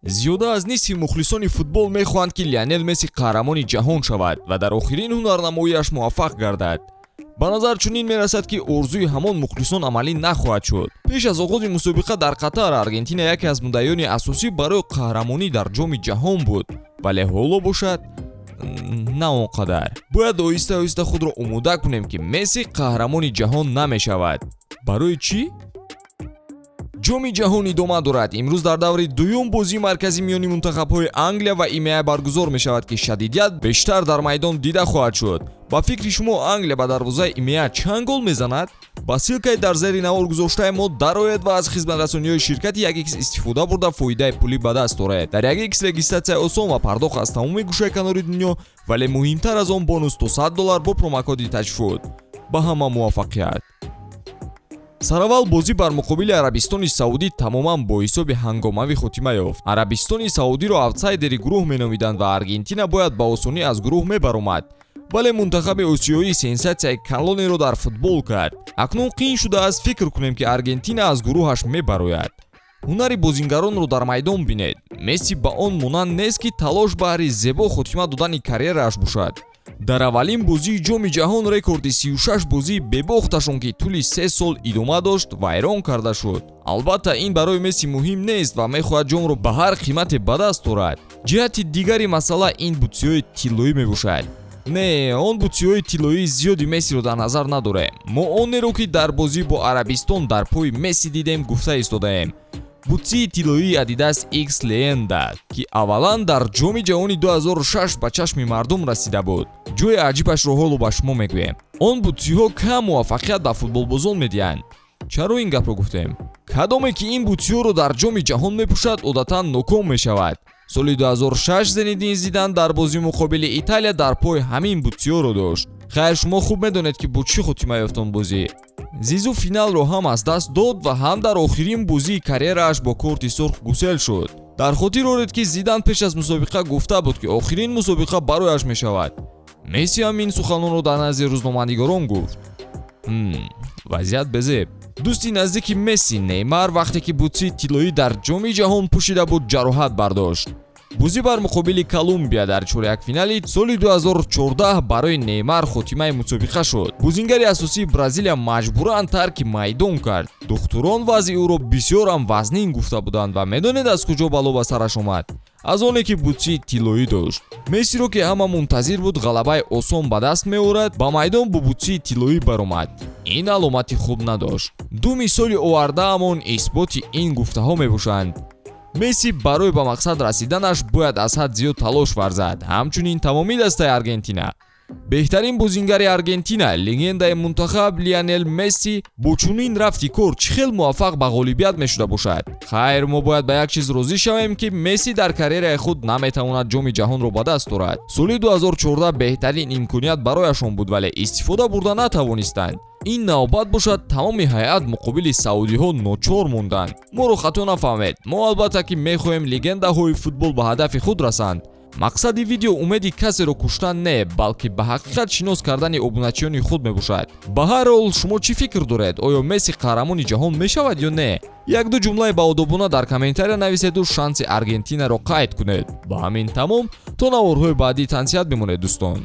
Зиёда аз нисфи мухлисони футбол мехоҳанд, ки Лионел Месси қаҳрамони ҷаҳон шавад ва дар охирин ҳунарнамоиаш муваффақ гардад. Ба назар чунин мерасад, ки орзуи ҳамон мухлисон амалӣ нахоҳад шуд. Пеш аз оғози мусобиқа дар Қатар Аргентина яке аз муддаиёни асосӣ барои қаҳрамонӣ дар Ҷоми Ҷаҳон буд, вале ҳоло бошад, на он қадар. Бояд оҳиста оҳиста худро омода кунем, ки Месси қаҳрамони ҷаҳон намешавад. Барои чӣ? Ҷоми Ҷаҳон идома дорад. Имрӯз дар даври дуюм бозии марказӣ миёни мунтахабҳои Англия ва ИМА баргузор мешавад, ки шадидият бештар дар майдон дида хоҳад шуд. Ба фикри шумо, Англия ба дарвозаи ИМА чанд гол мезанад? Ба ссылка и дар зери навор гузоштаи мо дароед ва аз хизматрасониҳои ширкати 1X истифода бурда, фоидаи пулӣ ба даст оред. Дар 1X регистрация осон ва пардохт аз тамоми гӯшаи канори дунё, вале муҳимтар аз он, бонус то 100 доллар бо промокоди ТАҶФУТ. Ба ҳама муваффақият! Сараввал бозӣ бар муқобили Арабистони Саудӣ тамоман бо ҳисоби ҳангомавӣ хотима ёфт. Арабистони Саудиро аутсайдери гурӯҳ меномиданд ва Аргентина бояд ба осонӣ аз гурӯҳ мебаромад, вале мунтахаби осиёӣ сенсатсияи калонеро дар футбол кард. Акнун қиин шудааст фикр кунем, ки Аргентина аз гурӯҳаш мебарояд. Ҳунари бозингаронро дар майдон бинед. Месси ба он монанд нест, ки талош баҳри зебо хотима додани карьерааш бошад. Дар аввалин бозии Ҷоми Ҷаҳон рекорди 36 бозии бебохташон, ки тӯли 3 сол идома дошт, вайрон карда шуд. Албатта, ин барои Месси муҳим нест ва мехоҳад ҷомро ба ҳар қимате ба даст орад. Ҷиҳати дигари масъала ин бутсиҳои тиллоӣ мебошад. Не, он бутсиҳои тиллоии зиёди Мессиро дар назар надорем. Мо онеро, ки дар бозӣ бо Арабистон дар пои Месси дидем, гуфта истодаем. Бутсии тиллоии Adidas X Легенда, ки аввалан дар Ҷоми Ҷаҳони 2006 ба чашми мардум расида буд. Ҷои аҷибашро ҳоло ба шумо мегӯем. Он бутсиҳо кам муваффақият ба футболбозон медиҳанд. Чаро ин гапро гуфтем? Кадоме ки ин бутсиҳоро дар Ҷоми Ҷаҳон мепӯшад, одатан ноком мешавад. Соли 2006 Зинедин Зидан дар бозии муқобили Италия дар пой ҳамин бутсиҳоро дошт. Хайр, шумо хуб медонед, ки бо чӣ хотима ёфт он бозӣ. Зизу финалро ҳам аз даст дод ва ҳам дар охирин бозии карьерааш бо корти сурх гусел шуд. Дар хотир оред, ки Зидан пеш аз мусобиқа гуфта буд, ки охирин мусобиқа барояш мешавад. Месси ҳам ин суханонро дар назди рӯзноманигорон гуфт. Вазъият безеб. Дӯсти наздики Месси Неймар, вақте ки бутсии тиллоӣ дар Ҷоми Ҷаҳон пӯшида буд, ҷароҳат бардошт. Бозӣ бар муқобили Колумбия дар чорякфинали соли 2014 барои Неймар хотимаи мусобиқа шуд. Бозингари асосии Бразилия маҷбуран тарки майдон кард. Духтурон вазъи ӯро бисёрам вазнин гуфта буданд. Ва медонед, аз куҷо бало ба сараш омад? Аз оне ки бутсии тиллоӣ дошт. Мессиро, ки ҳама мунтазир буд ғалабаи осон ба даст меорад, ба майдон бо бутсии тиллоӣ баромад. Ин аломати хуб надошт. Ду мисоли овардаамон исботи ин гуфтаҳо мебошанд. Месси барои ба мақсад расиданаш бояд аз ҳад зиёд талош варзад, ҳамчунин тамоми дастаи Аргентина. Беҳтарин бозингари Аргентина, легендаи мунтахаб Лионел Месси бо чунин рафти кор чӣ хел муваффақ ба ғолибият мешуда бошад? Хайр, мо бояд ба як чиз розӣ шавем, ки Месси дар карьераи худ наметавонад Ҷоми Ҷаҳонро ба даст орад. Соли 2014 беҳтарин имконият барояшон буд, вале истифода бурда натавонистанд. Ин навбат бошад, тамоми ҳайат муқобили саудиҳо ночор монданд. Моро хато нафаҳмед, мо албатта ки мехоҳем легендаҳои футбол ба ҳадафи худ расанд. Мақсади видео умеди касеро куштан не, балки ба ҳақиқат шинос кардани обуначиёни худ мебошад. Ба ҳар ҳол, шумо чӣ фикр доред? Оё Месси қаҳрамони ҷаҳон мешавад ё не? Як-ду ҷумлаи баодобона дар комментария нависеду шанси Аргентинаро қайд кунед. Ба ҳамин тамом. То наворҳои баъдӣ тансиҳат бимонед, дӯстон.